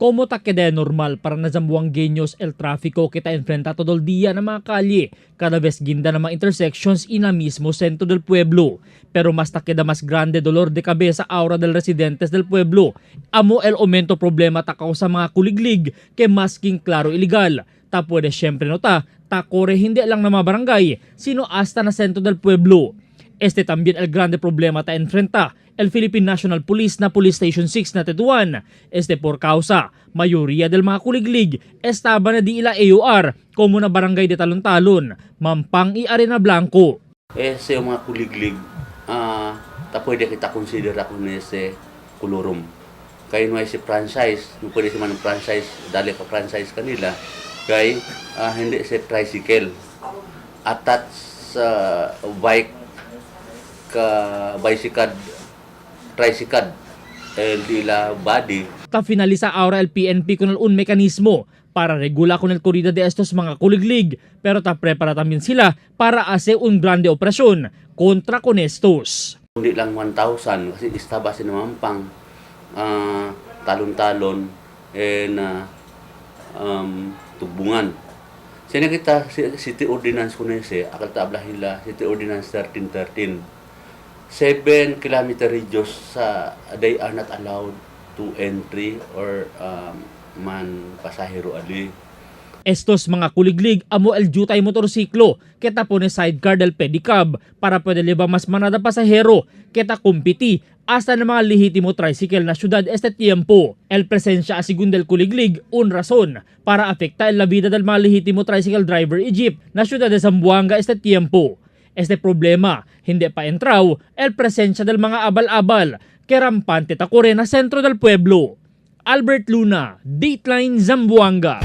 Como ta queda normal para na Zamboangueños el tráfico que ta enfrenta todo el día na mga kalye, cada vez guinda na mga intersections y na mismo centro del pueblo. Pero mas ta queda mas grande dolor de cabeza ahora del residentes del pueblo. Amo el aumento problema ta causa mga kuliglig que masking claro ilegal. Ta puede siyempre nota, ta kore hindi lang na mga barangay, sino hasta na centro del pueblo. Este también el grande problema ta enfrenta el Philippine National Police na Police Station 6 na Tetuan. Este por causa, mayoría del mga kuliglig estaba na di ila AOR como na barangay de Talon-Talon, Mampang y Arena Blanco. Eh, sa yung mga kuliglig, ta pwede kita consider ako ni si kulurum. Kay no ay si franchise, no pwede si man franchise, dali ka franchise kanila, kay hindi si tricycle. Attach sa bike ka bicycle tricycle el dila body. Ta finaliza ahora el PNP con un mecanismo para regula con el corrida de estos mga kuliglig, pero ta prepara también sila para hacer un grande operación contra con estos. Hindi lang 1,000 kasi istaba si Mampang, talon-talon and tubungan. Sino kita City Ordinance ko na siya, akal tabla hila City Ordinance 1313. 7 kilometer radius sa they are not allowed to entry or man pasahero ali. Estos mga kuliglig amo el jutay motorsiklo kita pone sidecar del pedicab para pwede leba mas manada pasahero kita kumpiti hasta ng mga lehitimo tricycle na syudad este tiempo. El presensya asigun del kuliglig un razón para afectar la vida del mga lehitimo tricycle driver y jeep na syudad de Zamboanga este tiempo. Este problema hindi pa entraw el presensya del mga abal-abal que rampante takore na sentro del pueblo. Albert Luna, Dateline Zamboanga.